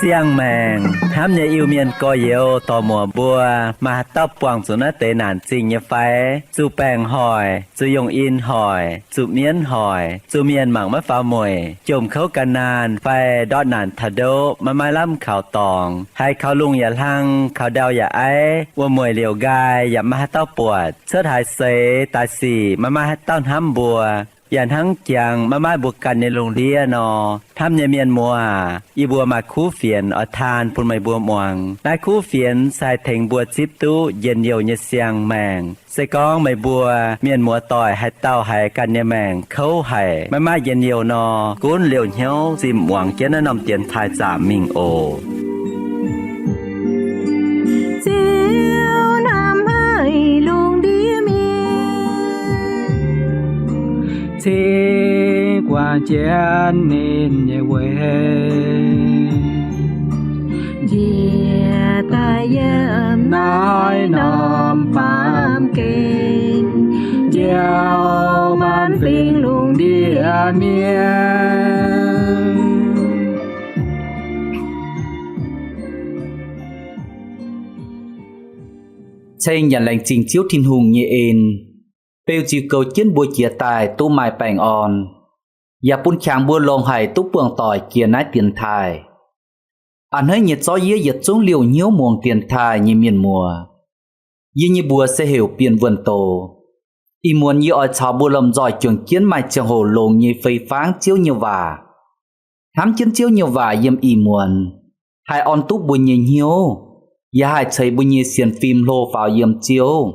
Siang-maengc hnamv nyei Iu-Mienh gorx-youz dorc-muoc mbuo, maaih haaix dauh buangh zuqc naaiv deix naanc zingh nyei fai? Zuqc baengc hoic, zuqc yongh in hoic, zuqc mienv hoic, zuqc mienh mangc maiv faaux mueic, jomc kouv gan naanh fai ndortv naanc taux ndoqv maiv maaih lamh kaux dorngx, haiz kaux lungh yaac hlang, kaux ndau yaac aiv, wuom-mueic liouc nqaai yaac maiv maaih haaix dauh buatc, cuotv haaix seix daaih sic maiv maaih haaix dauh hnamv mbuo, yaac hnangv jangx maiv maaih mbuo ganh nyei lungh ndiev nor, hnamv nyei mienh muoz aac, yie mbuo maaih kuv fienx oix taan bun meih mbuo muangx. Naaiv kuv fienx se haih tengx mbuo zipv duqv njien-youh nyei siang-maengc. Se gorngv meih mbuo mienh muoz-doic haaix dauh haiz ganh nyei maengc kouv haic, maiv maaih njien-youh nor, gunv liouh hnyouv zinh muangx jienv naaiv norm dienx taaih zaamc mingh oc. Ziouv hnamv haic lungh ndiev mienh, cingx guangc jienv ninh nyei weic, njiec daaih yiem naaiv norm baamh gen, njoux maanc fingx lungh ndiev mienh. Ceng yaac laengz zingh Ziouv Tin-Hungh nyei en, beu ziux goux jienv mbuo jiex daaih duqv maaih baengh orn, yaac bun qangx mbuo longx haic duqv buangh doic jiex naaiv dienx taaih. A'hneiv nyei zorqv yie yietc zungv liouh hnyouv muangx dienx taaih nyei mienh muoz. Yie nyei mbuox se heuc Bienh Wuonh Doz. Ih muonz yie oix caux mbuo lomh nzoih juangc jienv maaih ziangh hoc longx nyei fei fangv Ziouv nyei waac. Hnamv jienv Ziouv nyei waac yiem ih muonz, haih orn duqv mbuo nyei hnyouv, yaac haih ceix mbuo nyei sienx fim hlo faaux yiem Ziouv,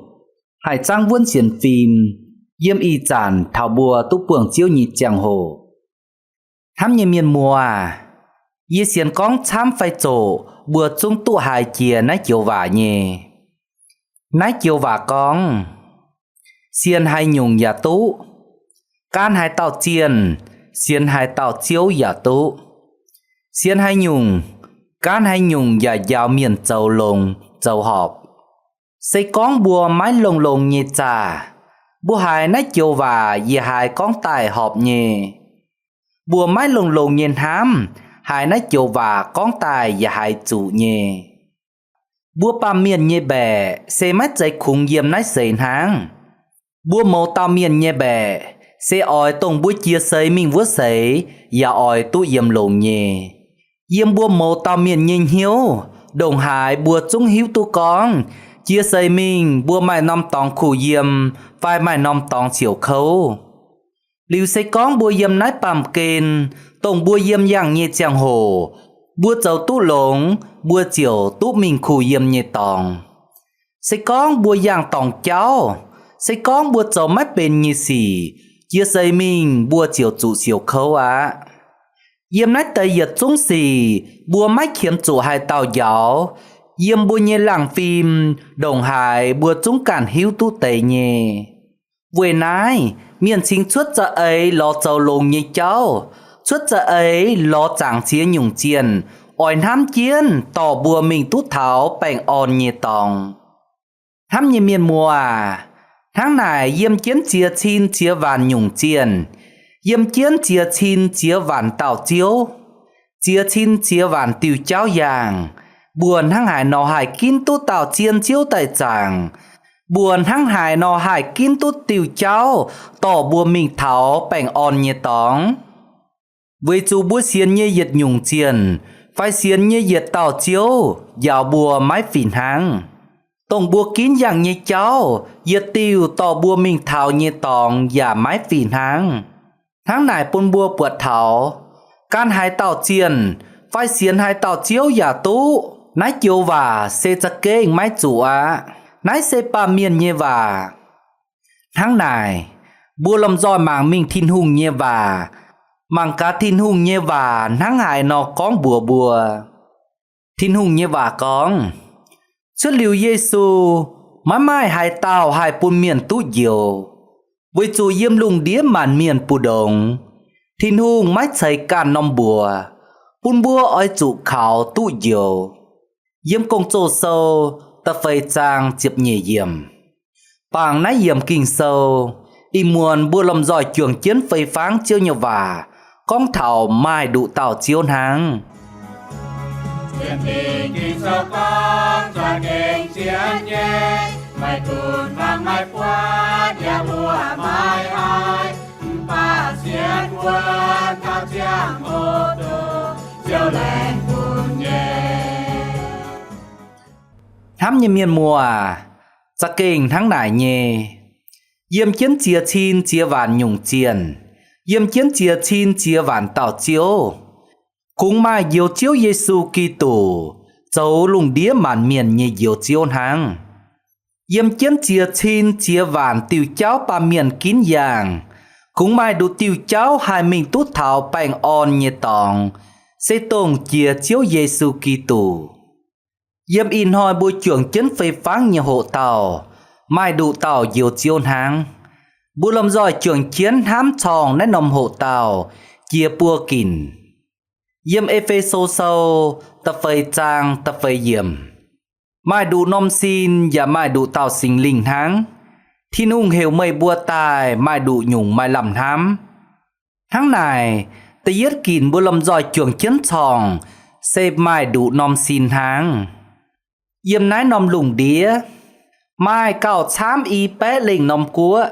haih zaangv wuonv sienx fim yiem ih zanc taux mbuo duqv buangh Ziouv nyei ziangh hoc. Hnamv nyei mienh muoz, yie sienx gorngv camv fai zoqc, mbuo zungv duqv haiz jiex naaiv joux waac nyei. Naaiv joux waac gorngv, sienx haaix nyungc yaac duqv, gan haaix dauh zienh, sienx haaix dauh Ziouv yaac duqv. Sienx haaix nyungc, gan haaix nyungc yaac njaaux mienh zoux longx zoux horpc. Se gorngv mbuo maiv longx-longx nyei zaah, mbuo haiz naaiv joux waac yie haiz gorngv daaih horpc nyei. Mbuo maiv longx-longx nyei hnamv, haiz naaiv joux waac gorngv daaih yie haiz zuqc nyei. Mbuo baamh mienh nyei mbaeqc se maiv zeiz kungx yiem naaiv seix hnangv. Mbuo mouz dauh mienh nyei mbaeqc se oix dongh mbuo jiex seix mingh wuov seix yaac oix duqv yiem longx nyei. Yiem mbuo mouz dauh mienh nyei hnyouv, ndongc haaix mbuo zungv hiuv duqv gorngv jiex seix mingh mbuo maaih norm dorngx kuh yiem fai maaih norm dorngx siouc kouv. Liuz se gorngv mbuo yiem naaiv baamh gen, dongh mbuo yiem yangh nyei ziangh hoc, mbuo zoux duqv longx, mbuo ziouc duqv mingh kuh yiem nyei dorngx. Se gorngv mbuo yangh dorngc jauv, se gorngv mbuo zoux maiv benx nyei sic, jiex seix mingh mbuo ziouc zuqc siouc kouv aqv. Yiem naaiv deix yietc zungv sic, mbuo maiv qiemx zuqc haaix dauh njaaux. Yiem mbuo nyei laangh fim, ndongc haaix mbuo zungv ganh hiuv duqv deix nyei. Weic naaiv, mienh cingx cuotv za'eix lorz zoux longx nyei jauv, cuotv za'eix lorz zaangc ziex nyungc zienh, oix hnamv jienv dorh mbuo mingh duqv taux baengh orn nyei dorngx. Hnamv nyei mienh muoz aac, hnangv naaic yiem jienv ziex cin ziex waanc nyungc zienh, yiem jienv ziex cin ziex waanc dauh Ziouv, ziex cin ziex waanc diuh jauv yaangh, mbuo hnangv haaix nor haih ginv duqv dauh zien Ziouv daaih zaangc? Mbuo hnangv haaix nor haih ginv duqv diuh jauv dorh mbuo mingh taux baengh orn nyei dorngx? Weic zuqc mbuo sienx nyei yietc nyungc zienh fai sienx nyei yietc dauh Ziouv njaaux mbuo maiv fih hnangv. Dongh mbuo ginv yangh nyei jauv yietc diuh dorh mbuo mingh taux nyei dorngx yaac maiv fih hnangv. Hnangv naaic bun mbuo buatc taux, gan haaix dauh zienh fai sienx haaix dauh Ziouv yaac duqv. Naaiv joux waac se za'gengh maiv zuqc aqv. Naaiv se baamh mienh nyei waac. Hnangv naaic, mbuo lomh nzoih mangc mingh Tin-Hungh nyei waac, mangc gaax Tin-Hungh nyei waac hnangv haaix nor gorngv mbuox mbuo. Tin-Hungh nyei waac gorngv, cuotv liuz Yesu, maiv maaih haaix dauh haih bun mienh duqv njoux, weic zuqc yiem lungh ndiev maanc mienh mbu'ndongx, Tin-Hungh maiv ceix ganh norm mbuox, bun mbuo oix zuqc kaux duqv njoux. Yiem Gong-Zoh Sou da'feix zaang ziepc nyeic yiemc. Bangc naaiv yiemc Ging-Sou, ih muonz mbuo lomh nzoih juangc jienv fei fangv Ziouv nyei waac gorngv taux maaih nduqc dauh Ziouv hnangv. Hnamv nyei mienh muoz, za'gengh hnangv naaic nyei. Yiem jienv ziex cin ziex waanc nyungc zienh, yiem jienv ziex cin ziex waanc dauh Ziouv, kungx maaih Njoux Ziouv Yesu Giduc zoux lungh ndiev maanc mienh nyei Njoux Ziouv hnangv. Yiem jienv ziex cin ziex waanc diuh jauv baamh mienh ginv yaangh, kungx maaih nduqc diuh jauv haih mingh duqv taux baengh orn nyei dorngx, se dongh jiex Ziouv Yesu Giduc. Yiem ih hnoi mbuo juangc jienv fei fangv nyei hoqc dauh, maaih nduqc dauh Njoux Ziouv hnangv. Mbuo lomh nzoih juangc jienv hnamv corngh naaiv norm hoqc dauh jiex buo ginc. Yiem E^fe^so Sou da'feix zaang da'feix yiemc, maaih nduqc norm sin yaac maaih nduqc dauh Singx Lingh hnangv. Tin-Hungh heuc meih mbuo daaih maaih nduqc nyungc maaih lamh hnamv. Hnangv naaic, da'yietv ginc mbuo lomh nzoih juangc jienv corngh se maaih nduqc norm sin hnangv. Yiem naaiv norm lungh ndiev, maaih gauh camv i baeqv lengh norm guoqv,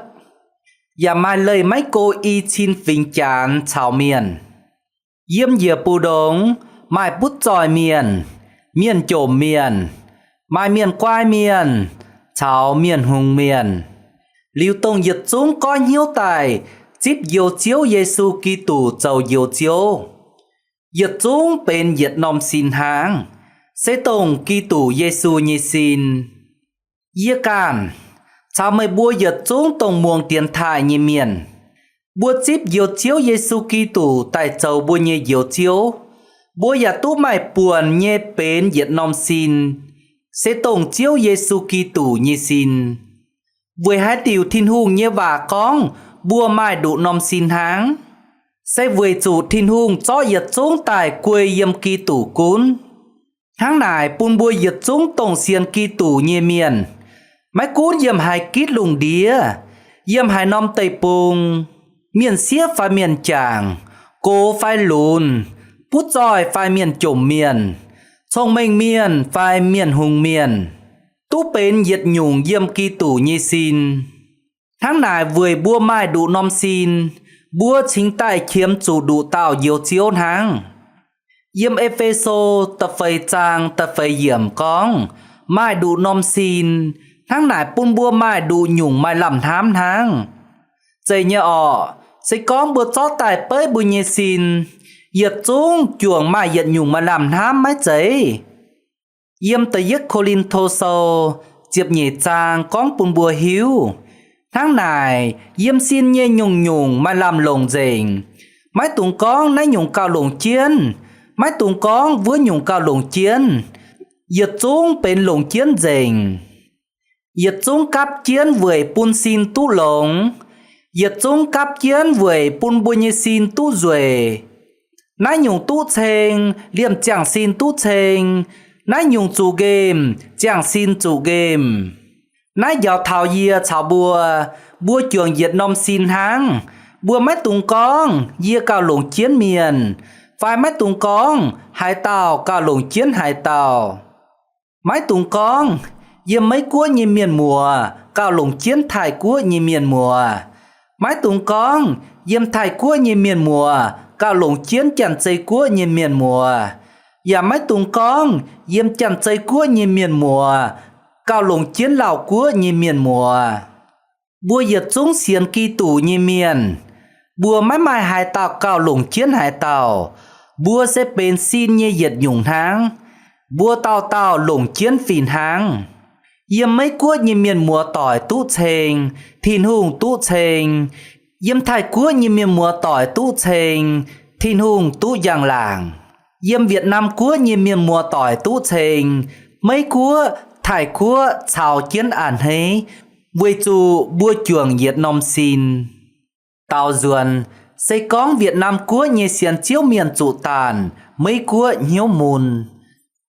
yaac maaih leih maiv go i cin fingx Janx caux mienh. Yiem njiec mbu'ndongx maaih butv zoih mienh, mienh jomc mienh, maaih mienh guai mienh, caux mienh hngongx mienh. Liuz dongh yietc zungv goiv hnyouv daaih zipv Njoux Ziouv Yesu Giduc zoux Njoux Ziouv, yietc zungv benx yietc norm sin hnangv, se dongh Giduc Yesu nyei sin. Yie ganh caux meih mbuo yietc zungv dongh muangx dienx taaih nyei mienh, mbuo zipv Njoux Ziouv Yesu Giduc daaih zoux mbuo nyei Njoux Ziouv, mbuo yaac duqv maaih buonc nyei benx yietc norm sin, se dongh Ziouv Yesu Giduc nyei sin. Weic haaix diuc Tin-Hungh nyei waac gorngv mbuo maaih nduqc norm sin hnangv? Se weic zuqc Tin-Hungh zorqv yietc zungv daaih guei yiem Giduc gunv. Hnangv naaic bun mbuo yietc zungv dongh sienx Giduc nyei mienh, maiv gunv yiem haaix gitv lungh ndiev, yiem haaix norm deic-bung, mienh sieqv fai mienh jangc, gox fai lunx, butv zoih fai mienh jomc mienh, cong-mengh mienh fai mienh hngongx mienh, duqv benx yietc nyungc yiem Giduc nyei sin. Hnangv naaic weic mbuo maaih nduqc norm sin, mbuo cingx daaih qiemx zuqc nduqc dauh Njoux Ziouv hnangv. Yiem E^fe^so da'feix zaang da'feix yiemc gorngv maaih nduqc norm sin, hnangv naaic bun mbuo maaih nduqc nyungc maaih lamh hnamv hnangv. Zeiz nyei orqc? Se gorngv mbuo zorqv daaih beiv mbuo nyei sin, yietc zungv juangc maaih yietc nyungc maaih lamh hnamv maiv zeiz? Yiem da'yietv Ko^lin^to Sou ziepc nyeic zaang gorngv bun mbuo hiuv, hnangv naaic yiem sin nyei nyungc-nyungc maaih lamh longc nzengc. Maiv dungx gorngv naaiv nyungc gauh longc jienv, maiv dungx gorngv wuov nyungc gauh longc jienv, yietc zungv benx longc jienv nzengc. Yietc zungv gapv jienv weic bun sin duqv longx. Yietc zungv gapv jienv weic bun mbuo nyei sin duqv nzueic. Naaiv nyungc duqv ceng, liemh ziangh sin duqv ceng. Naaiv nyungc zuqc nqemh, ziangh sin zuqc nqemh. Naaiv njaaux taux yie caux mbuo, mbuo juangc yietc norm sin hnangv. Mbuo maiv dungx gorngv, Yie gauh longc jienv mienh, fai maiv dungx gorngv, Haaix dauh gauh longc jienv haaix dauh. Maiv dungx gorngv, Yiem Meiv Guoqv nyei mienh muoz gauh longc jienv Taiv Guoqv nyei mienh muoz. Maiv dungx gorngv, Yiem Taiv Guoqv nyei mienh muoz gauh longc jienv Janx-Zei Guoqv nyei mienh muoz. Yaac maiv dungx gorngv, Yiem Janx-Zei Guoqv nyei mienh muoz gauh longc jienv Lauh Guoqv nyei mienh muoz. Mbuo yietc zungv sienx Giduc nyei mienh, mbuo maiv maaih haaix dauh gauh longc jienv haaix dauh. Mbuo se benx sin nyei yietc nyungc hnangv. Mbuo dauh dauh longc jienv fih hnangv. Yiem Meiv Guoqv nyei mienh muoz-doic duqv ceng, Tin-Hungh duqv ceng. Yiem Taiv Guoqv nyei mienh muoz-doic duqv ceng, Tin-Hungh duqv njang-laangc. Yiem Wietc Naamh Guoqv nyei mienh muoz-doic duqv ceng, Meiv Guoqv, Taiv Guoqv caux jienv a'hneiv, weic zuqc mbuo juangc yietc norm sin. Daaux nzuonx, se gorngv Wietc Naamh Guoqv nyei sienx Ziouv mienh zuqc daanh, Meiv Guoqv hnyouv mun.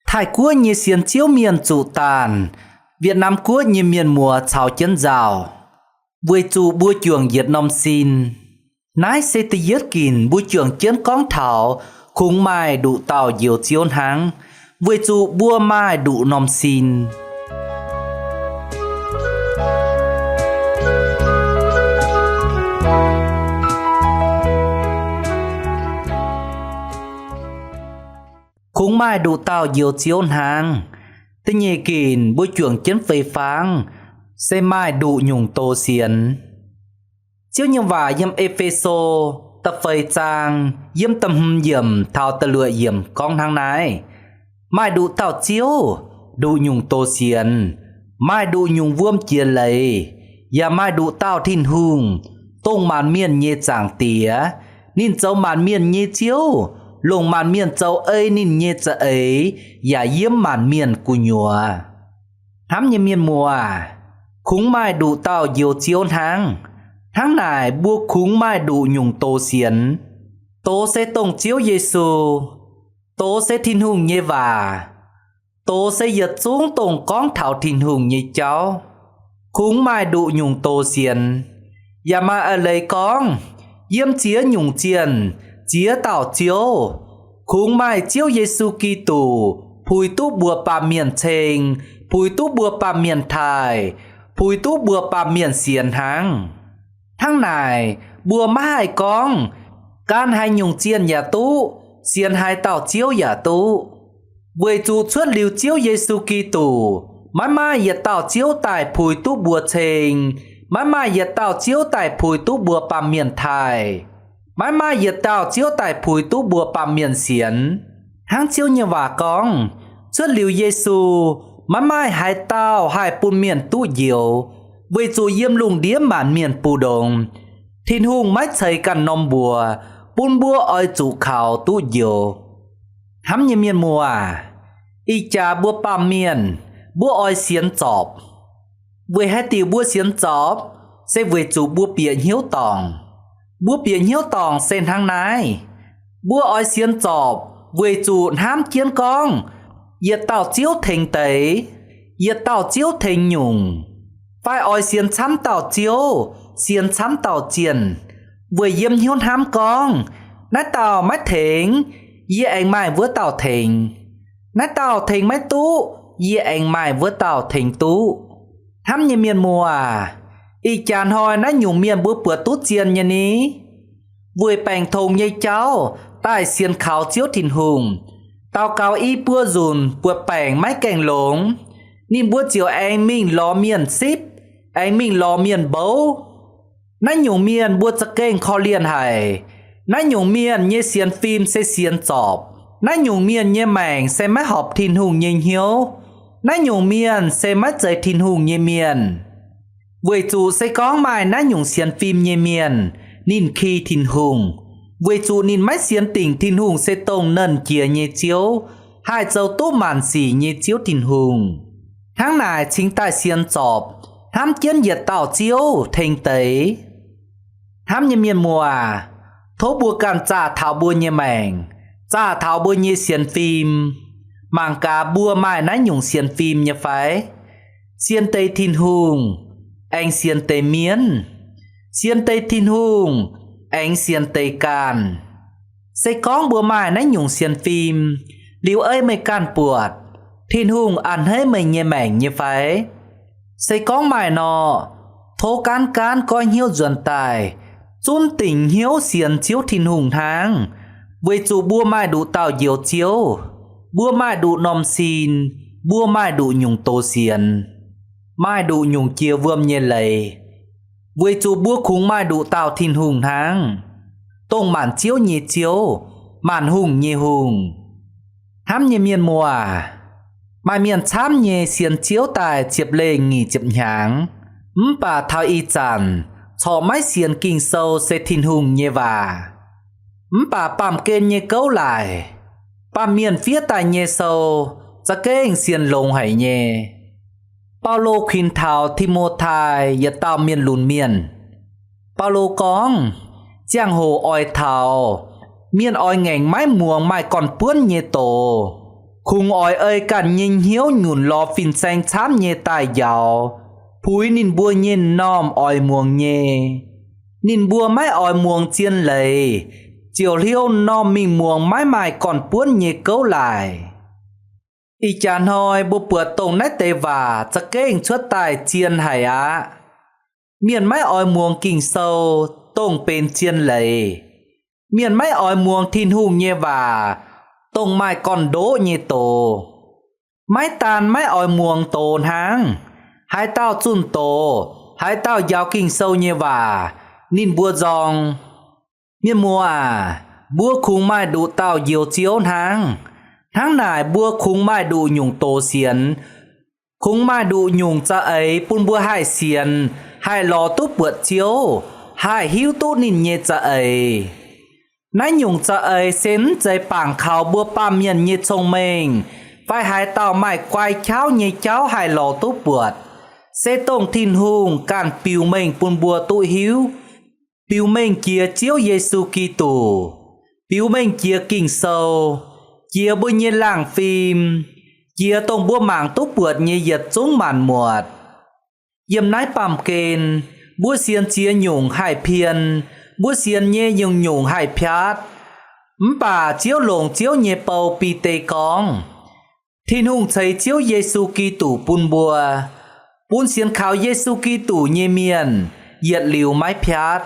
Taiv Guoqv nyei sienx Ziouv mienh zuqc daanh, Wietc Naam Guoqv nyei mienh muoz caux jienv nzauh, weic zuqc mbuo juangc yietc norm sin. Naaiv se da'yietv ginc mbuo juangc jienv gorngv taux kungx maaih nduqc dauh Njoux Ziouv hnangv, weic zuqc mbuo maaih nduqc norm sin. Kungx maaih nduqc dauh Njoux Ziouv hnangv. Da'nyeic ginc mbuo juangc jienv fei fangv, se maaih nduqc nyungc doz sienx. Ziouv nyei waac yiem E^fe^so da'feix zaang yiem da'hmz yiemc taux da'luoqc yiemc gorngv hnangv naaiv, maaih nduqc dauh Ziouv, nduqc nyungc doz sienx, maaih nduqc nyungc wuom jiex leiz, yaac maaih nduqc dauh Tin-Hungh, dongh maanc mienh nyei Zaangc Diex. Ninh zoux maanc mienh nyei Ziouv, longc maanc mienh zoux ei ninh nyei za'eix, yaac yiem maanc mienh gu'nyuoz. Hnamv nyei mienh muoz, kungx maaih nduqc dauh Njoux Ziouv hnangv. Hnangv naaic mbuo kungx maaih nduqc nyungc doz sienx. Doz se dongh Ziouv Yesu. Doz se Tin-Hungh nyei waac. Doz se yietc zungv dongh gorngv taux Tin-Hungh nyei jauv. Kungx maaih nduqc nyungc doz sienx. Yaac maaih eix leiz gorngv, yiem ziex nyungc zienh, ziex dauh Ziouv, kungx maaih Ziouv Yesu Giduc puix duqv mbuo baamh mienh ceng, puix duqv mbuo baamh mienh taaih, puix duqv mbuo baamh mienh sienx hnangv. Hnangv naaic, mbuo maiv haih gorngv, gan haaix nyungc zienh yaac duqv, sienx haaix dauh Ziouv yaac duqv. Weic zuqc cuotv liuz Ziouv Yesu Giduc, maiv maaih yietc dauh Ziouv daaih puix duqv mbuo ceng, maiv maaih yietc dauh Ziouv daaih puix duqv mbuo baamh mienh taaih, maiv maaih yietc dauh Ziouv daaih puix duqv mbuo baamh mienh sienx. Hnangv Ziouv nyei waac gorngv, cuotv liuz Yesu, maiv maaih haaix dauh haih bun mienh duqv njoux, weic zuqc yiem lungh ndiev maanc mienh mbu'ndongx, Tin-Hungh maiv ceix ganh norm mbuox bun mbuo oix zuqc kaux duqv njoux. Hnamv nyei mienh muoz aac, ih jaax mbuo baamh mienh, mbuo oix sienx zorpc. Weic haaix diuc mbuo sienx zorpc? Se weic zuqc mbuo bieqc hnyouv dorngc. Mbuo bieqc hnyouv dorngc se hnangv naaiv. Mbuo oix sienx zorpc weic zuqc hnamv jienv gorngv, yietc dauh Ziouv tengx deix, yietc dauh Ziouv tengx nyungc, fai oix sienx camv dauh Ziouv, sienx camv dauh zienh, weic yiem hnyouv hnamv gorngv, naaiv dauh maiv tengx, yie aengx maaih wuov dauh tengx. Naaiv dauh tengx maiv duqv, yie aengx maaih wuov dauh tengx duqv. Hnamv nyei mienh muoz aac, ih jaax hnoi naaiv nyungc mienh mbuo buatc duqv zien nyei ni? Weic baengc tongx nyei jauv daaih sienx kaux Ziouv Tin-Hungh, daux gaux i buo nzunc buatc baengc maiv gaengh longx, ninh mbuo ziouc aengx mingh lorz mienh sipv, aengx mingh lorz mienh mbouv. Naaiv nyungc mienh mbuo za'gengh korv-lienh haic. Naaiv nyungc mienh nyei sienx fim se sienx zorpc. Naaiv nyungc mienh nyei maengc se maiv horpc Tin-Hungh nyei hnyouv. Naaiv nyungc mienh se maiv zeiz Tin-Hungh nyei mienh. Weic zuqc se gorngv maaih naaiv nyungc sienx fim nyei mienh, ninh ki Tin-Hungh, weic zuqc ninh maiv sienx dingc Tin-Hungh se dongh Nernh Jiex nyei Ziouv, haih zoux duqv maanc sic nyei Ziouv Tin-Hungh. Hnangv naaic cingx daaih sienx zorpc, hnamv jienv yietc dauh Ziouv tengx deix. Hnamv nyei mienh muoz aac, tov mbuo ganh zaah taux mbuo nyei maengc, zaah taux mbuo nyei sienx fim. Mangc gaax mbuo maaih naaiv nyungc sienx fim nyei fai? Sienx deix Tin-Hungh, aengx sienx deix mienv. Sienx deix Tin-Hungh, aengx sienx deix ganh. Se gorngv mbuo maaih naaiv nyungc sienx fim, liuz ei meih ganh buatc, Tin-Hungh a'hneiv meih nyei maengc nyei fai? Se gorngv maaih nor, tov gaanv gaanv goiv hnyouv nzuonx daaih, zunv dingc hnyouv sienx Ziouv Tin-Hungh hnangv, weic zuqc mbuo maaih nduqc dauh Njoux Ziouv, mbuo maaih nduqc norm sin, mbuo maaih nduqc nyungc doz sienx, maaih nduqc nyungc jiex wuom nyei leiz, weic zuqc mbuo kungx maaih nduqc dauh Tin-Hungh hnangv, dongh maanc ziouv nyei Ziouv, maanc hungh nyei Hungh. Hnamv nyei mienh muoz aac, maaih mienh camv nyei sienx Ziouv daaih ziepc leih nyic ziepc hnyangx, mv baac taux ih zanc corc maiv sienx Ging-Sou se Tin-Hungh nyei waac. Mv baac baamh gen nyei gouv laaic, baamh mienh fiev daaih nyei sou za'gengh sienx longx haic nyei. Baulo kuinx taux Ti^mo^tai yietc dauh mienh lunx mienh. Baulo gorngv, ziangh hoc oix taux, Mienh oix ngaengc maiv muangx maaih gorn-buonv nyei doz, kungx oix ei ganh nyei hnyouv nyunc lorz fin-saeng camv nyei daaih njaaux, puix ninh mbuo nyei m'normh oix muangx nyei. Ninh mbuo maiv oix muangx zien leiz, ziouc hliouv m'normh mingh muangx maiv maaih gorn-buonv nyei gouv laaic. Ih jaax hnoi mbuo buatc dongh naaiv deix waac za'gengh cuotv daaih zien haic aqv. Mienh maiv oix muangx Ging-Sou, dongh benx zien leiz. Mienh maiv oix muangx Tin-Hungh nyei waac, dongh maaih gorn-ndoqv nyei doz. Maiv daan maiv oix muangx doz hnangv, haaix dauh zunh doz, haaix dauh njaaux Ging-Sou nyei waac, ninh mbuo nzorng. Mienh muoz aac, mbuo kungx maaih nduqc dauh Njoux Ziouv hnangv. Hnangv naaic mbuo kungx maaih nduqc nyungc doz sienx, kungx maaih nduqc nyungc za'eix bun mbuo haih sienx, haih lorz duqv buatc Ziouv, haih hiuv duqv ninh nyei za'eix. Naaiv nyungc za'eix se mv zeiz bangc kaux mbuo baamh mienh nyei cong-mengh fai haaix dauh maaih guai qauv nyei jauv haih lorz duqv buatc. Se dongh Tin-Hungh ganh biux mengh bun mbuo duqv hiuv, biux mengh jiex Ziouv Yesu Giduc, biux mengh jiex Ging-Sou, jiex mbuo nyei laangh fim, jiex dongh mbuo mangc duqv buatc nyei yietc zungv maanc muotc. Yiem naaiv baamh gen, mbuo sienx ziex nyungc haih pien, mbuo sienx nyei nyungc-nyungc haih piatv. Mv baac Ziouv longc Ziouv nyei bou, Bide, gorngv, Tin-Hungh ceix Ziouv Yesu Giduc bun mbuo, bun sienx kaux Yesu Giduc nyei mienh yietc liuz maiv piatv.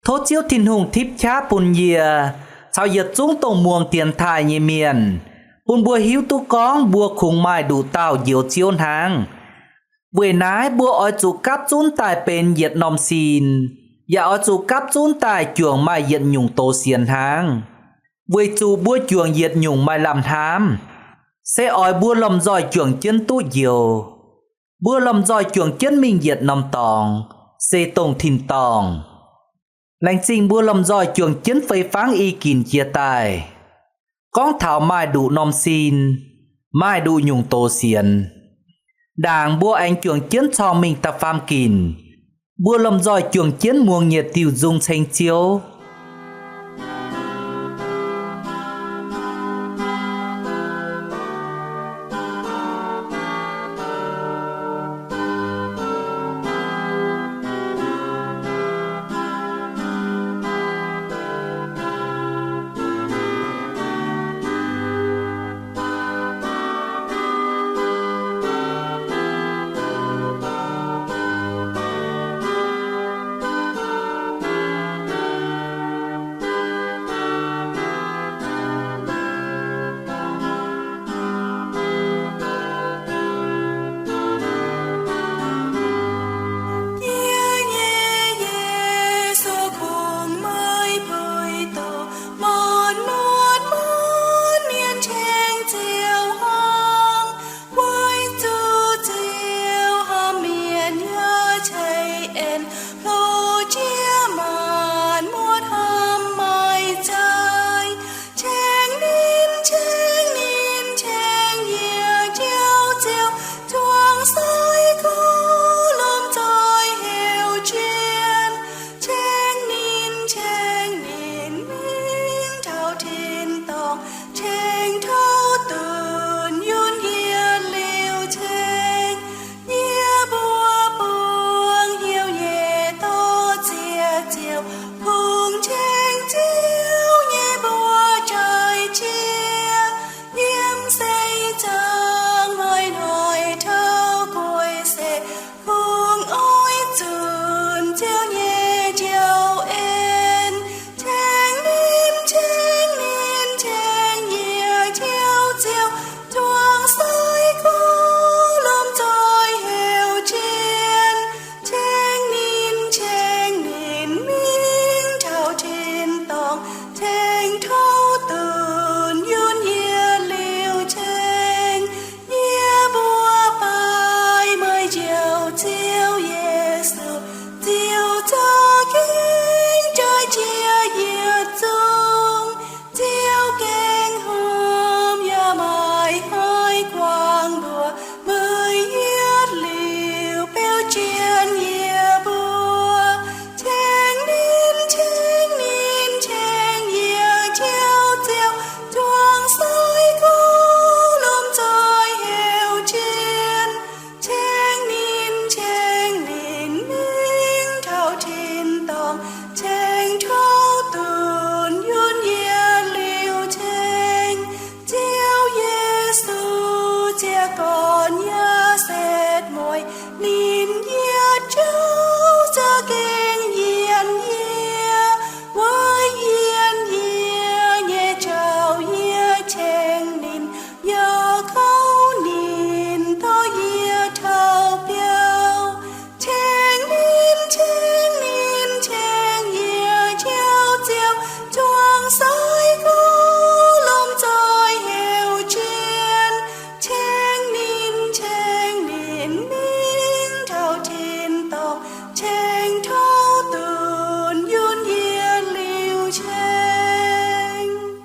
Tov Ziouv Tin-Hungh tipv qaqv bun yie caux yietc zungv dongh muangx dienx taaih nyei mienh, bun mbuo hiuv duqv gorngv mbuo kungx maaih nduqc dauh Njoux Ziouv hnangv. Weic naaiv mbuo oix zuqc gapv zunv daaih benx yietc norm sin, yaac oix zuqc gapv zunv daaih juangc maaih yietc nyungc doz sienx hnangv. Weic zuqc mbuo juangc yietc nyungc maaih lamh hnamv, se oix mbuo lomh nzoih juangc jienv duqv njoux. Mbuo lomh nzoih juangc jienv mingh yietc norm dorngx, se dongh tin-dorngh. Laengz zingh mbuo lomh nzoih juangc jienv fei fangv i ginc jiex daaih, gorngv taux maaih nduqc norm sin, maaih nduqc nyungc doz sienx. Ndaangc mbuo aengx juangc jienv corngh mingh da'faam ginc, mbuo lomh nzoih juangc jienv muangx nyiec diuh nzung ceng Ziouv.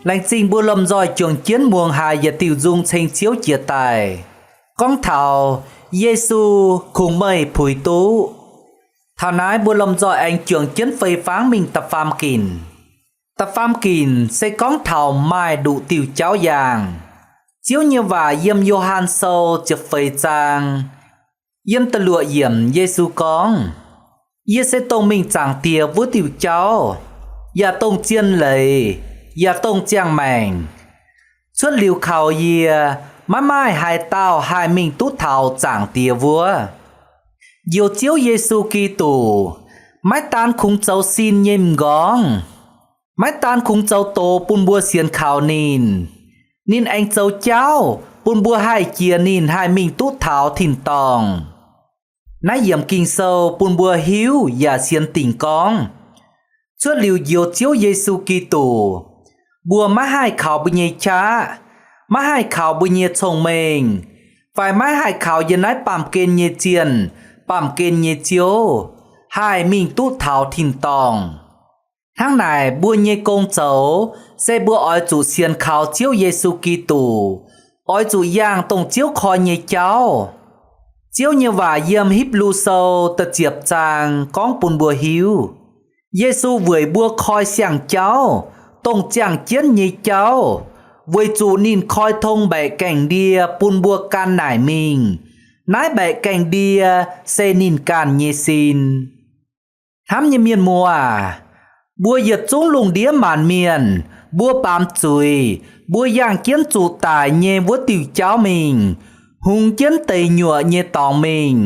Laengz zingh mbuo lomh nzoih juangc jienv muangx haiz yietc diuh nzung ceng Ziouv jiex daaih, gorngv taux Yesu kungx meih puix duqv. Taux naaiv mbuo lomh nzoih aengx juangc jienv fei fangv mingh da'faam ginc. Da'faam ginc se gorngv taux maaih nduqc diuh jauv yaangh. Ziouv nyei waac yiem Yo^han Sou ziepc feix zaang, yiem da'luoqc yiemc Yesu gorngv, Yie se dongh mingh Zaangc Diex wuov diuh jauv, yaac dongh zien leiz, yaac dongh ziangh maengc. Cuotv liuz kaux yie, maiv maaih haaix dauh haih mingh duqv taux Zaangc Diex wuov. Njoux Ziouv Yesu Giduc, maiv daan kungx zoux sin nyei m'nqorngv, maiv daan kungx zoux doz bun mbuo sienx kaux ninh, ninh aengx zoux jauv bun mbuo haih jiex ninh haih mingh duqv taux tin-dorngh. Naaiv yiemc Ging-Sou bun mbuo hiuv yaac sienx dingc gorngv, cuotv liuz njoux Ziouv Yesu Giduc, mbuo maiv haih kaux mbuo nyei qaqv, maiv haih kaux mbuo nyei cong-mengh, fai maiv haih kaux yiem naaiv baamh gen nyei zienh, baamh gen nyei ziouv, haih mingh duqv taux tin-dorngh. Hnangv naaic, mbuo nyei gong zoux se mbuo oix zuqc sienx kaux Ziouv Yesu Giduc, oix zuqc yangh dongh Ziouv koi nyei jauv. Ziouv nyei waac yiem Hipv^lu Sou da'ziepc zaang gorngv bun mbuo hiuv, Yesu weic mbuo koi siang-jauv, dongh ziangh jienv nyei jauv, weic zuqc ninh koi tong mbaeqc gaengh ndie bun mbuo gan naaic mingh. Naaiv mbaeqc gaengh ndie se ninh ganh nyei sin. Hnamv nyei mienh muoz aac, mbuo yietc zungv lungh ndiev maanc mienh, mbuo baamz zuiz, mbuo yangh jienv zuqc daic nyei wuov diuh jauv mingh, hungx jienv deic nyuoqc nyei dorngx mingh.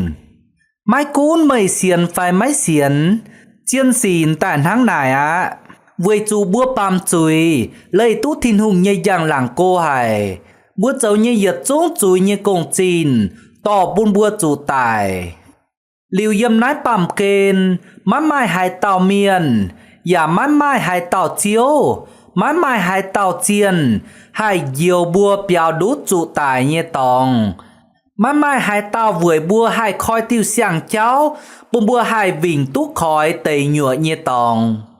Maiv gunv meih sienx fai maiv sienx, zien sic daaih hnangv naaic aqv. Weic zuqc mbuo baamz zuiz leih duqv Tin-Hungh nyei njang-laangc go haic, mbuo zoux nyei yietc zungv zuiz nyei gong-zinh dorh bun mbuo zuqc daic. Liuz yiem naaiv baamh gen, maiv maaih haaix dauh mienh, yaac maiv maaih haaix dauh ziouv, maiv maaih haaix dauh zienh haih njoux mbuo biaux ndutv zuqc daic nyei dorngx. Maiv maaih haaix dauh weic mbuo haih koi diuh siang-jauv bun mbuo haih wingc duqv koix deic nyuoqc nyei dorngx.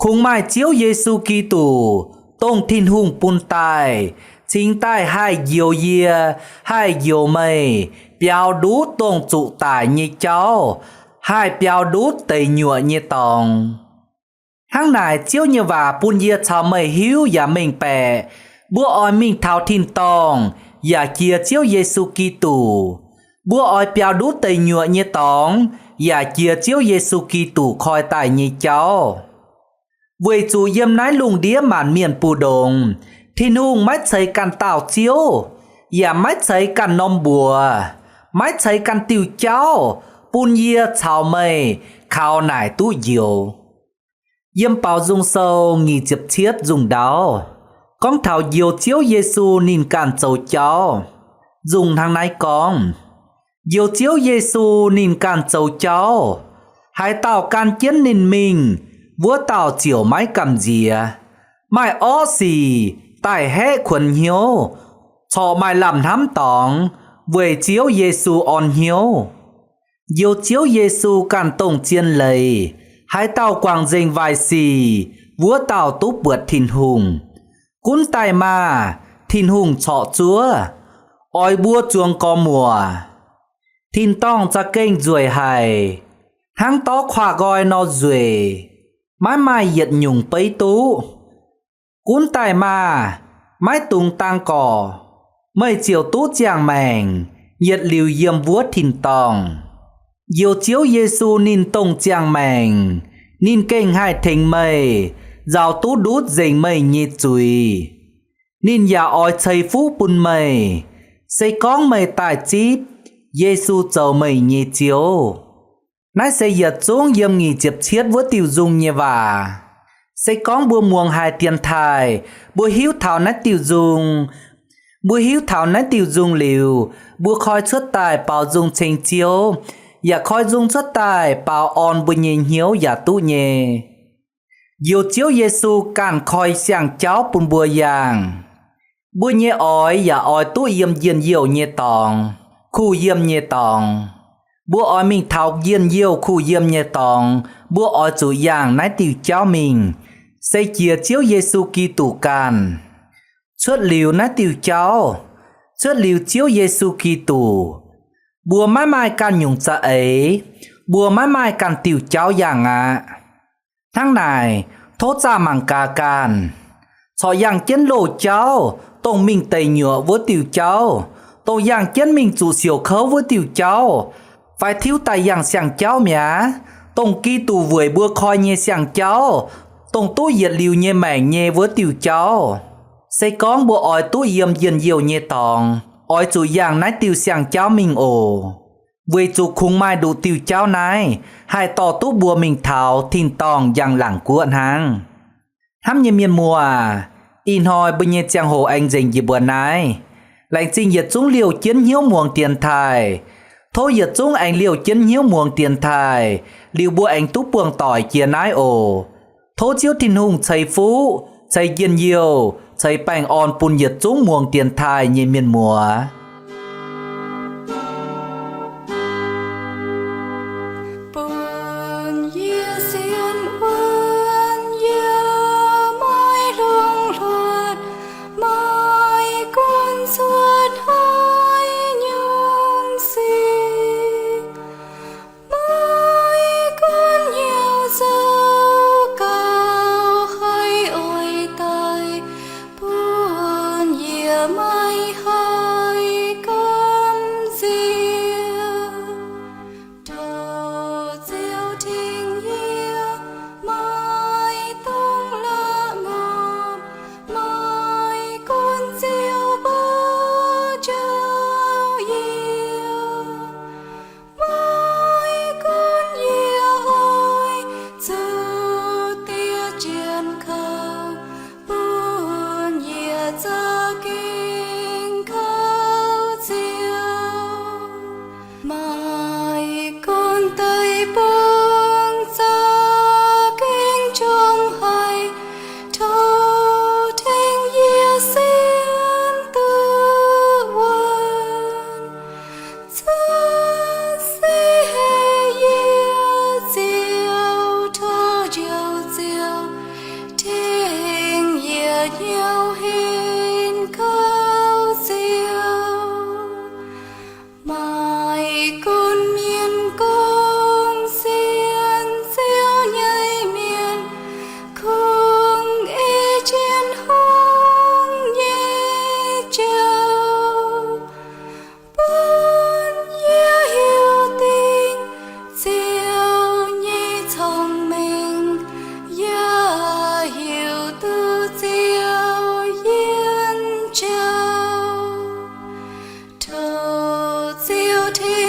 Kungx maaih Ziouv Yesu Giduc, dongh Tin-Hungh bun daaih, cingx daaih haih njoux yie, haih njoux meih biaux ndutv dongh zuqc daic nyei jauv, haih biaux ndutv deic nyuoqc nyei dorngx. Hnangv naaic, Ziouv nyei waac bun yie caux meih hiuv yaac mengh baeqc, mbuo oix mingh taux tin-dorngh yaac jiex Ziouv Yesu Giduc. Mbuo oix biaux ndutv deic nyuoqc nyei dorngx yaac jiex Ziouv Yesu Giduc koi daaih nyei jauv. Weic zuqc yiem naaiv lungh ndiev maanc mienh mbu'ndongx, Tin-Hungh maiv ceix ganh dauh Ziouv, yaac maiv ceix ganh norm mbuox, maiv ceix ganh diuh jauv bun yie caux meih kaux naaic duqv njoux. Yiem Baaux Nzung Sou nyic ziepc cietv nzungh ndaauv gorngv taux njoux Ziouv Yesu ninh ganh zoux jauv. Nzung hnangv naaiv gorngv, njoux Ziouv Yesu ninh ganh zoux jauv. Haaix dauh gan jienv ninh mingh, wuov dauh ziouc maiv gamh nziex. Maaih orqv sic daaih haeqv kuonx hnyouv, corc maaih lamh hnamv dorngx weic Ziouv Yesu orn hnyouv. Njoux Ziouv Yesu ganh dongh zien leiz. Haaix dauh guangc nzengc waaic sic, wuov dauh duqv buatc Tin-Hungh. Gunv daaih maah! Tin-Hungh corc zuov, oix mbuo zuangx gormx muoc. Tin-dorngh za'gengh nzueic haic, hnangv dorv kuaah nqoi nor nzueic, maiv maaih yietc nyungc beiv duqv. Gunv daaih maah! Maiv dungx dang gorqc, meih ziouc duqv ziangh maengc, yietc liuz yiem wuov tin-dorngh. Njoux Ziouv Yesu ninh dongh ziangh maengc, ninh gengh haih tengx meih nzaaux duqv ndutv nzengc meih nyei zuiz. Ninh yaac oix ceix fuqv bun meih, se gorngv meih daaih zipv Yesu zoux meih nyei Ziouv. Naaiv se yietc zungv yiem nyic ziepc cietv wuov diuh nzung nyei waac. Se gorngv mbuo muangx haiz dienx taaih, mbuo hiuv taux naaiv diuh nzung, mbuo hiuv taux naaiv diuh nzung liuz, mbuo koi cuotv daaih baaux nzung ceng Ziouv, yaac koi nzung cuotv daaih baaux orn mbuo nyei hnyouv yaac duqv nyei. Njoux Ziouv Yesu ganh koi siang-jauv bun mbuo yangh. Mbuo nyei oix yaac oix duqv yiem njien-youh nyei dorngx, kuh yiem nyei dorngx. Mbuo oix mingh taux njien-youh kuh yiem nyei dorngx, mbuo oix zuqc yangh naaiv diuh jauv mingh, se jiex Ziouv Yesu Giduc ganh. Cuotv liuz naaiv diuh jauv, cuotv liuz Ziouv Yesu Giduc, mbuo maiv maaih ganh nyungc za'eix, mbuo maiv maaih ganh diuh jauv yangh aqv. Hnangv naaic, tov zaah mangc gaax ganh, corc yangh jienv loz-jauv, dongh mingh deic nyuoqc wuov diuh jauv, dongh yangh jienv mingh zuqc siouc kouv wuov diuh jauv, fai tiuv daaih yangh siang-jauv mi'aqv, dongh Giduc weic mbuo koi nyei siang-jauv, dongh duqv yietc liuz nyei maengc nyei wuov diuh jauv. Se gorngv mbuo oix duqv yiem njien-youh nyei dorngx, oix zuqc yangh naaiv diuh siang-jauv mingh oc. Weic zuqc kungx maaih nduqc diuh jauv naaiv haih dorh duqv mbuo mingh taux tin-dorngh njang-laangc guoqv hnangv. Hnamv nyei mienh muoz aac, ih hnoi mbuo nyei ziangh hoc aengx nzengc njiec mbuo naaiv. Laengz zingh yietc zungv liouh jienv hnyouv muangx dienx taaih. Tov yietc zungv aengx liouh jienv hnyouv muangx dienx taaih, liuz mbuo aengx duqv buangh doic jiex naaiv oc. Tov Ziouv Tin-Hungh ceix fuqv, ceix njien-youh, ceix baengh orn bun yietc zungv muangx dienx taaih nyei mienh muoz. Bun yie sienx wuonv, yie maiv hlongx hluotv, maiv gunv cuotv haaix nyungc sic, maiv gunv hnyouv zoux gauh haih oix daaih, bun yie maiv haih gamh nziex. Tov Ziouv tengx yie, maiv dungx la'ngopv, maiv gunv Ziouv mbuo jouh yie, maiv gunv yie oix zuqc diev jienv kouv, bun yie za'gengh kouv Ziouv. Maiv gunv deic-bung za'gengh njongc haic, tov tengx yie sienx duqv wuonv. Cuotv seix haic yie Ziouv, tov Njoux Ziouv tengx yie hnyouv henv kouv Ziouv. Maaih gunv mienh gong sienx Ziouv nyei mienh, kungx ei jienv hungh nyei joux, bun yie hiuv dingc Ziouv nyei cong-mengh, yaac hiuv duqv Ziouv yiem joux. Tov Ziouv tengx